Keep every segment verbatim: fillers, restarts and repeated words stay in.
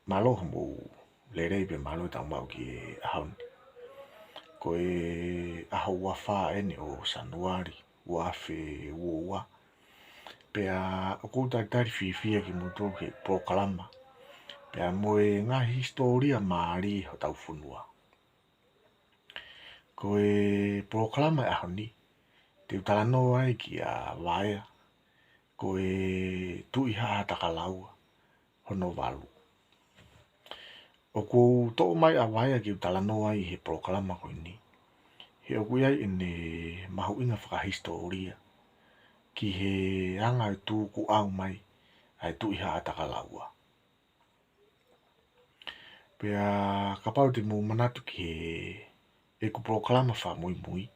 Mālō hoʻomou lelei pea mālō e tau maʻu ki he ʻaho ni. Ko e ʻaho ua fā eni ʻo Sānuali, ua afe ua ua. Pea ʻoku ou talitali fiefia kimoutolu ki he polokalama pea mo e ngaahi hisitōlia mālie hotau fonua. Ko e polokalama e ʻaho ni, te u talanoa ai kia Vaea, ko e Tuʻi Haʻatakalaua hono valu. ʻOku ou toʻo mai ʻa Vaea ke u talanoa ai he polokalama ko eni, he ʻoku ʻi ai ʻene mahuʻinga fakahisitōlia ki he anga e tukuʻau mai ʻa e Tuʻi Haʻatakalaua. Pea kapau te mou manatu ki he ʻeku polokalama fakamuimui,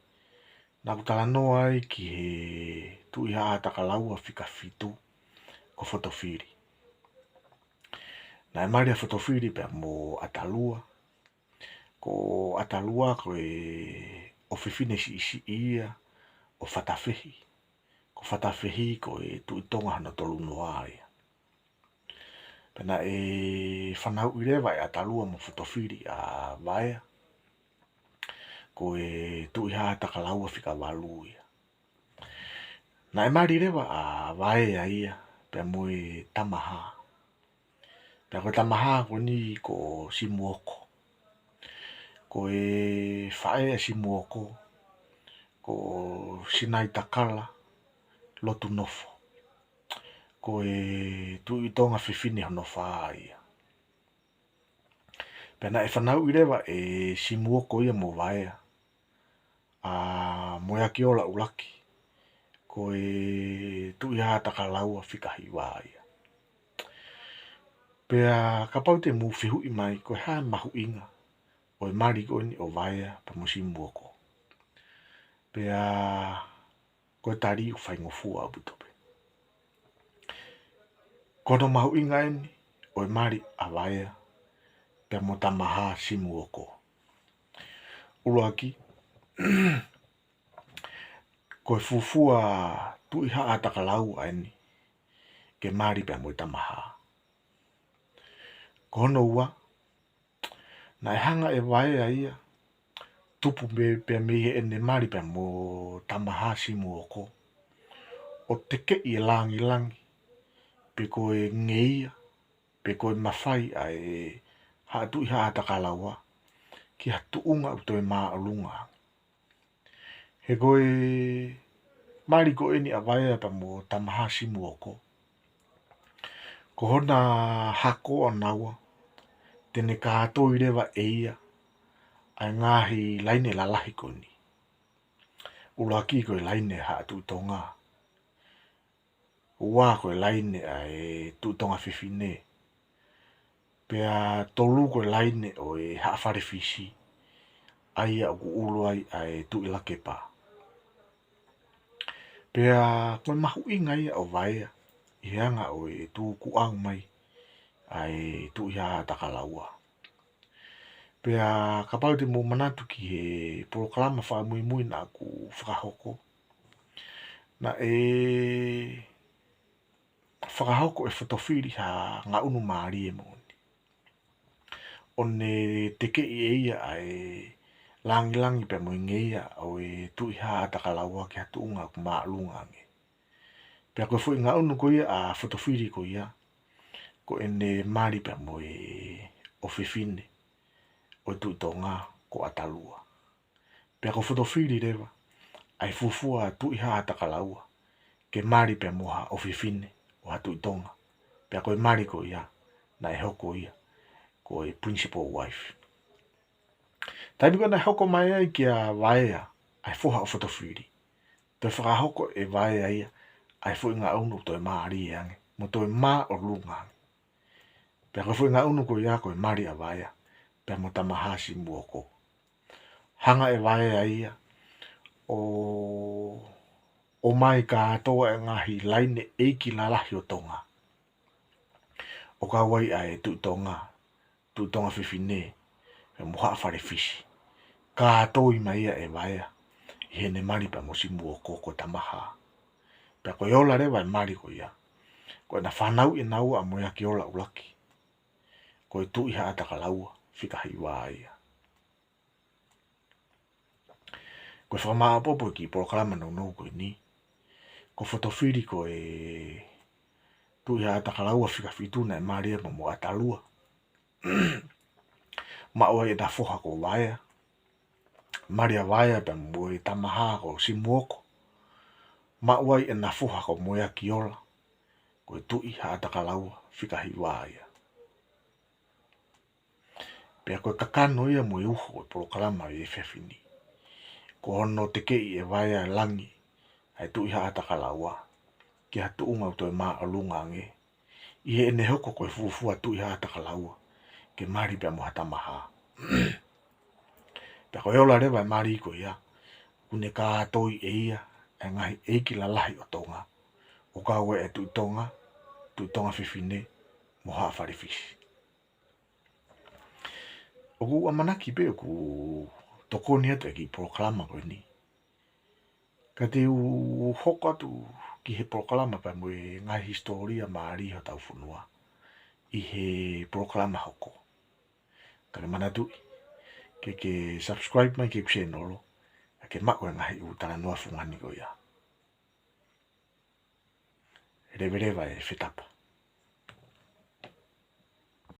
naʻa ku talanoa ai ki he Tuʻi Haʻatakalaua fika fitu, ko Fotofili. Naʻe mali ʻa Fotofili pea mo ʻAtalua. Ko ʻAtalua ko e ʻofefine siʻisiʻi ia ʻo Fatafehi. Ko Fatafehi ko e Tuʻi Tonga hono tolu noa ia. Pea naʻe fanauʻi leva ʻe ʻAtalua mo Fotofili ʻa Vaea, ko e Tuʻi Haʻatakalaua fika valu ia. Naʻe mali leva ʻa Vaea ia pea mo e Tamahā. Pea ko e Tamahā ko eni ko Simuoko. Ko e faʻē ʻa Simuoko ko Sinaitakala Lotunofo. Ko e Tuʻi Tonga Fefine hono fā ia. Pea naʻe fanauʻi leva ʻe Simuoko ia mo Vaea ʻa Moeakiola ʻUluaki, ko e Tuʻi Haʻatakalaua fika hiva ia. Pea kapau te mou fehuʻi mai ko e hā e mahuʻinga ʻo e mali ko eni ʻo Vaea pea mo Simuoko, pea ko e tali ʻoku faingofua ʻaupito pē. Ko hono mahuʻinga eni ʻo e mali ʻa Vaea pea mo Tamahā Simuoko. ʻUluaki, ko e fuofua Tuʻi Haʻatakalaua eni ke mali pea mo e Tamahā. Ko hono ua, naʻe hanga ʻe Vaea ia, tupu mei, pea mei heʻene mali pea mo Tamahā Simuoko, ʻo tekeʻi e langilangi, pe ko e ngeia, pe ko e mafai ʻa e Haʻa Tuʻi Haʻatakalaua ki ha tuʻunga ʻoku toe māʻolunga. He ko e mali ko eni ʻa Vaea pea mo Tamahā Simuoko, ko hona hako ʻonaua, te ne kātoi leva ʻe ia ʻa e ngaahi laine lalahi ko eni. ʻUluaki ko e laine Haʻa Tuʻi Tonga. Ua ko e laine ʻa e Tuʻi Tonga Fefine. Pea tolu ko e laine ʻo e Haʻa Fale Fisi, ʻa ia ʻoku ʻulu ai ʻa e Tuʻi Lakepa. Pea ko e mahuʻinga ia ʻo Vaea ʻi he anga ʻo e tukuʻau mai ʻa e Tuʻi Haʻatakalaua. Pea kapau te mou manatu ki he polokalama fakamuimui naʻa ku fakahoko, naʻe fakahoko ʻe Fotofili ha ngaʻunu mālie moʻoni, ʻo ne tekeʻi ʻe ia ʻa e langilangi pea mo e ngeia ʻo e Tuʻi Haʻatakalaua ki ha tuʻunga ʻoku māʻolunga ange. Pea ko e foʻi ngaʻunu ko ia ʻa Fotofili ko ia, ko ʻene mali pea mo e ʻofefine ʻo e Tuʻi Tonga ko ʻAtalua. Pea ko Fotofili leva ʻa e fuofua Tuʻi Haʻatakalaua ke mali pea mo ha ʻofefine ʻo ha Tuʻi Tonga. Pea ko e mali ko ia, naʻe hoko ia ko e principal wife. Taimi ko ē naʻe hoko mai ai kia Vaea ʻa e foha ʻo Fotofili, toe fakahoko ʻe Vaea ia ʻa e foʻi ngaʻunu toe mālie ange, mo toe māʻolunga ange. Pea ko e foʻi ngaʻunu ko ia ko e mali ʻa Vaea pea mo Tamahā Simuoko. Hanga ʻe Vaea ia ʻo, ʻomai kātoa e ngaahi laine ʻeiki lalahi ʻo Tonga, ʻo kau ai ʻa e Tuʻi Tonga, Tuʻi Tonga Fefine, pea mo Haʻa Fale Fisi. Kātoi mai ia ʻe Vaea ʻi heʻene mali pea mo Simuoko ko Tamahā. Pea ko e ola leva e mali ko ia, ko ʻena fanauʻi ʻe naua ʻa Moeakiola ʻUluaki, ko e Tuʻi Haʻatakalaua fika hiva ia. Ko e fakamāʻopoʻopo e kiʻi polokalama nounou ko eni, ko e fotofili ko e Tuʻi Haʻatakalaua fika fitu naʻe mali ai pea mo ʻAtalua. Maʻu ai ʻena foha ko Vaea, mali ʻa Vaea pea mo e tamahā ko Simuoko. Maʻu ai ʻena foha ko Moeakiola, ko e Tuʻi Haʻatakalaua fika hiva ia. Pea ko e kakano ia mo e uho e polokalama ʻi he efiafi ni, ko hono tekeʻi ʻe Vaea Langi ʻa e Tuʻi Haʻatakalaua ki ha tuʻunga ʻoku toe māʻolunga ange, ʻi heʻene hoko ko e fuofua Tuʻi Haʻatakalaua ke mali pea mo ha tamahā. Pea ko e ola leva e mali ko ia, ʻoku ne kātoi ʻe ia ʻa e ngaahi ʻeiki lalahi ʻo Tonga, ʻo kau ai e Tuʻi Tonga, Tuʻi Tonga Fefine, mo Haʻa Falefisi. ʻOku ou ʻamanaki pē ʻoku tokoni atu e kiʻi polokalama ko eni. Ka te u hoko atu ki he polokalama pea mo e ngaahi hisitōlia mālie hotau fonua ʻi he polokalama hoko. Ka ke manatuʻi ke ke subscribe mai ki heʻeku senolo, ka ke maʻu e ngaahi ʻū talanoa fungani ko ia. Leveleva e fetapa.